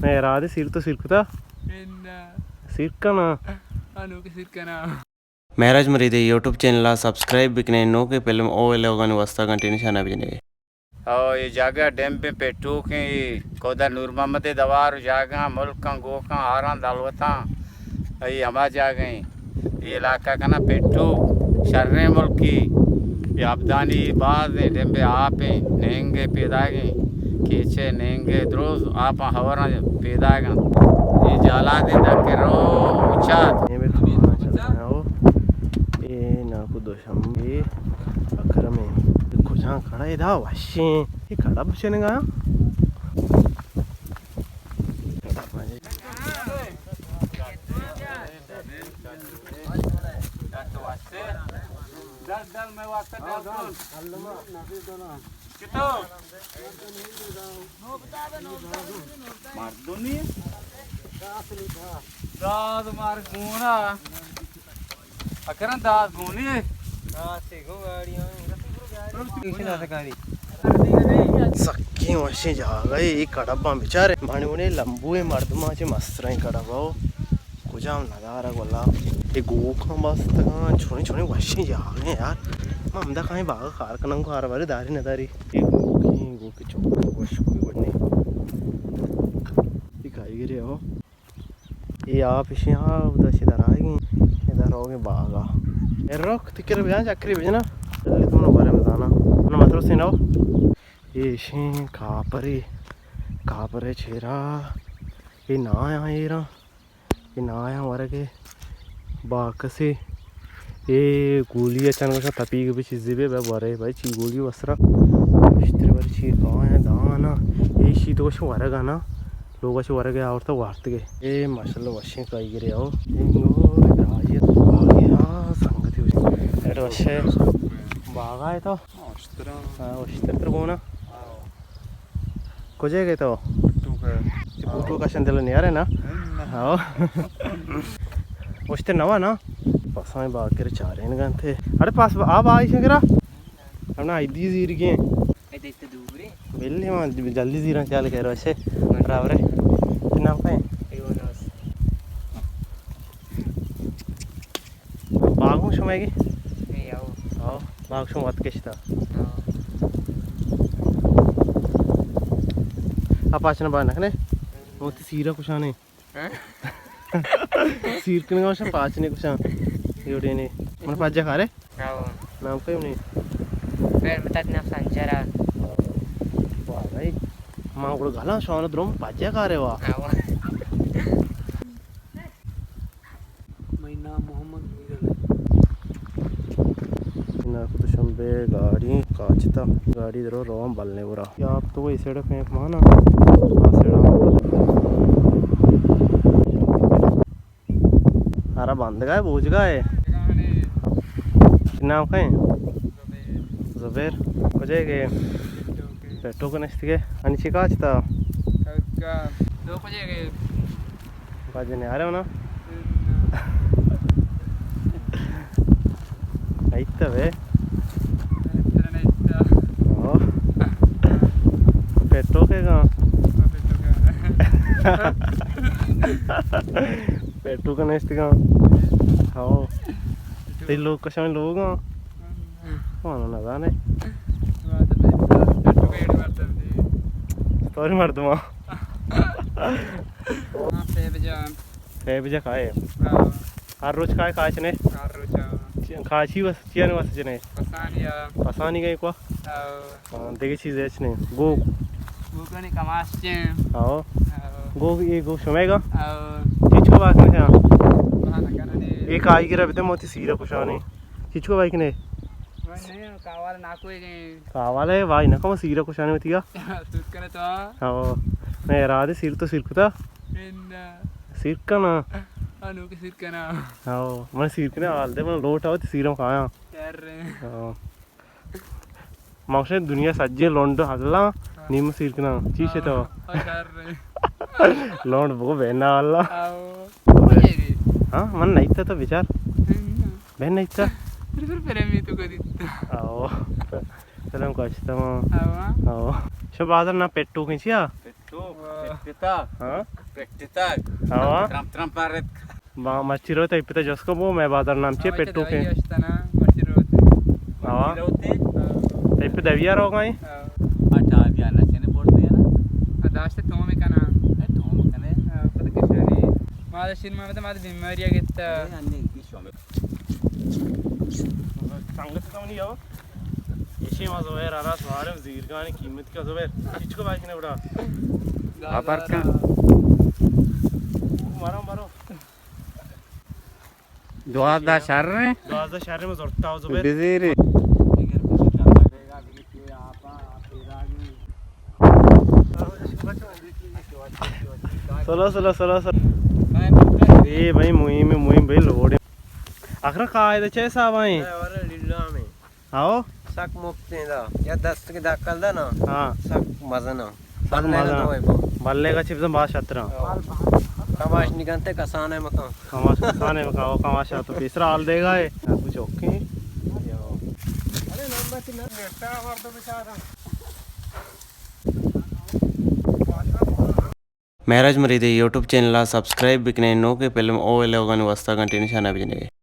نہ، ارادے سیر تو سیر کتا؟ اناں۔ سیر کنا؟ ہاں، نوکے سیر کنا۔ مہراج مریدے یوٹیوب چینل ءَ سبسکرائب بکنے، نوکیں فلم او لوگانی واسطہ گھنٹی نشانہ بجنے۔ او اے جاگہ ڈیمبیں پیٹوکیں، اے کودا نور محمد ءِ دوار و جاگہاں، ملکاں، گوکاں، آراں، دلوتاں، اے ہما جاگہ ایں۔ اے علاقہ کنا پیٹوک، شریں ملکی، اے آبدانی باز ایں، ڈیمبے آپ ایں، نینگے پیداگیں، کیچے نینگے دروز آپاں ہوراں پیداگ انت۔ اے جالادے دکے رو اچات۔ اے ناکو دوشمبے اکرمیں۔ کجا کڑا ادا وشیں۔ اے کڑا بچنگا۔ مردمی داد مار گونا۔ اکرم داد گونی۔ سکیں وشیں جاگہ اے، اے کڑباں بچارے۔ مانی ونے لمبوئیں مردماں چہ مستریں کڑب او۔ کجام ندارگ ولا۔ اے گوکاں بستگاں، چونیں چونیں وشیں جاگہ ایں یار۔ ما ہمدا کائیں باغ کار کناں، کار بارے داری نداری۔ اے گوکیں، گوکیں چک وش کوئی وڑ نہیں۔ اے کائی گرے ہو۔ اے آپ اشی ہاں، ادا چہ در آئیگیں، ادا روگیں باغا۔ اے رک، تکر بیان چکری بجنا۔ جلدی تم نو بارے مزانا۔ نو مترو سینو۔ اے اشیں کاپرے، کاپرے چیرا۔ اے نایاں ایراں۔ اے نایاں ورگے باکسے۔ اے گولی اچان گوشاں تپیگ بہ چیزے بہ، بہ ورے بھائی چی گولی وسرا۔ اشتر بر چی کایاں دانا۔ اے شی تو گوش ورگا نا۔ لوگ اچ ورگے آورتا وارتگے۔ اے ماشاءاللہ وشیں کائی گرے او۔ انگو دراجی تو باغی ہاں سنگتی وش۔ ایڈ وشے باغا ہے تو۔ ہاں، اشتر تر گونا۔ کجے گئے تو؟ پٹوک ءَ۔ چہ پٹوک ءَ شن دل نیارے نا؟ نہ۔ ہاں۔ اشتر نوا نا؟ پسائیں باکر چارین گنتے۔ اڑے پاس آب آئی شکرا؟ ہمنا ایدی زیرگیں۔ اے دیکھتے دورے۔ بلی ما جلدی زیران چال کر وشے۔ برابر ہے۔ نام کہیں؟ ایونس۔ باغ ہوں شمئے گی؟ اے آؤ۔ آؤ، باغ شما وت کشتا۔ ہاں۔ آ پاچنا باہر نکنے؟ موتی سیرا کشانے۔ ہاں؟ سیر کنگا شا پاچنے کشان۔ یوڑینے۔ من پاجا کارے؟ آؤ۔ نام کئی منی؟ پیر متت نام سنجرا۔ واہ بھائی۔ ما گڑا گلا شان درم پاجا کارے وا۔ آؤ۔ منی نام محمد میرل انت۔ ناکو دوشمبے گاڑی کاچتا، گاڑی درو روان بلنے برا۔ یا آپ تو اے سائیڈ پینک مانا، آ سائیڈ آپ۔ ارا بندگا ہے، بوجگا ہے۔ نام کہیں؟ زبیر۔ کجے گئے؟ پیٹوک نشتگے۔ انی چی کاچتا؟ دو کجے گئے؟ باجے نیارے ہونا؟ ایتا بے۔ ہاں۔ پیٹوک ہے گا۔ پیٹوک نشتگا۔ ہاں۔ تی لوگ کشان لوگ ہاں۔ ہاں، نہ زانے۔ توری مردم۔ ہاں، سیب جان۔ سیب جا کائے؟ ہاں۔ ہر روچ کائے کاچ نے؟ ہر روچ، ہاں۔ چی-، کاچی بس، چیئن بس جنے؟ پسانی، ہاں۔ پسانی گئے کو؟ ہاں۔ ہاں، دیگه چیز ہچ نے۔ گوگ۔ گوگانی کماش چیں۔ ہاں۔ ہاں۔ گوگ، اے گوگ شمے گا؟ ہاں۔ چیچ کو باکنے ہاں؟ باہر کرنے۔ اے کائی گرا بیتے موتی سیرا کشانے۔ چیچ کو باکنے؟ کاوال ناکوئے گئے۔ کاوال ہے، وائی نہ کم سیرا کشانے ہوتی گا۔ سوت کرے تو۔ ہاں۔ میں ارادے سیر تو سیر کتا۔ سیر کنا۔ انو کے سیر کنا۔ ہاں، من سیر کنا حال دے، من لوٹ آوت سیرم کھایا۔ یار۔ ہاں۔ ما گوشے دنیا سجیں لونڈ ہلاں، نیم سیر کناں۔ چی شے تو؟ ہاں، شر۔ لونڈ بگو بینا اللہ۔ آؤ۔ ہاں، من نہیں تا تو بچار۔ ہم۔ بین نہیں تا۔ پھر، پھر پریمی تو کو دیتا۔ آؤ۔ سلام کاشتا ما۔ آؤ۔ آؤ۔ شو بازار نا پیٹوک چیا؟ پیٹوک۔ پتا۔ ہاں؟ پٹتا۔ ہوا۔ ترمپ ترمپ مارت۔ با مچی روت، تئی پتا جسکو بو، مئے بازار نام چے؟ ہاں، پٹو کے۔ دوائی اشتنا، مچی روت۔ ہوا۔ مچی روت۔ ہاں۔ تئی پتا دویا روگا ایں؟ ہاں۔ آ ٹار بیا نہ چنے پڑتے نا۔ آ داشت تو میں کنا۔ اے تو میں کنے۔ ہاں، پتا کشانی۔ ما شیر محمد ما بیماری گتا۔ اے انی کی شو میں۔ سنگت تو نہیں ہو؟ ایشی ما زبیر آرا سوارم زیرگانی قیمت کا زبیر۔ کچھ کو باقی نہ بڑا۔ آپر کا۔ مارو، مارو۔ دوازدہ شر ہیں۔ دوازدہ شر میں زورتا ہو زبیر۔ بزیری۔ سلو، سلو، سلو، سلو۔ اے بھائی مہم، مہم بھائی لوڑ۔ آخر قاعدہ چے صاحب آئیں؟ ہاؤ۔ سک مفت ایں دا۔ یا دست کے داکل دا نا۔ ہاں۔ سک مزن ایں۔ سک بلے مزن۔ نہ دوئے با۔ بلے کا چپس باز شتر ایں۔ کماش نگنتے کسانے مکان۔ کماش کسانے مکان، او کماش تو پیسرا حال دے گا اے۔ کچھ اوکے۔ مہراج مرید ءِ یوٹیوب چینل ءَ سبسکرائب بکن ئے، نوکیں فلم ءُ ویلاگانی واستہ گھنٹی نشان ءَ بجن ئے۔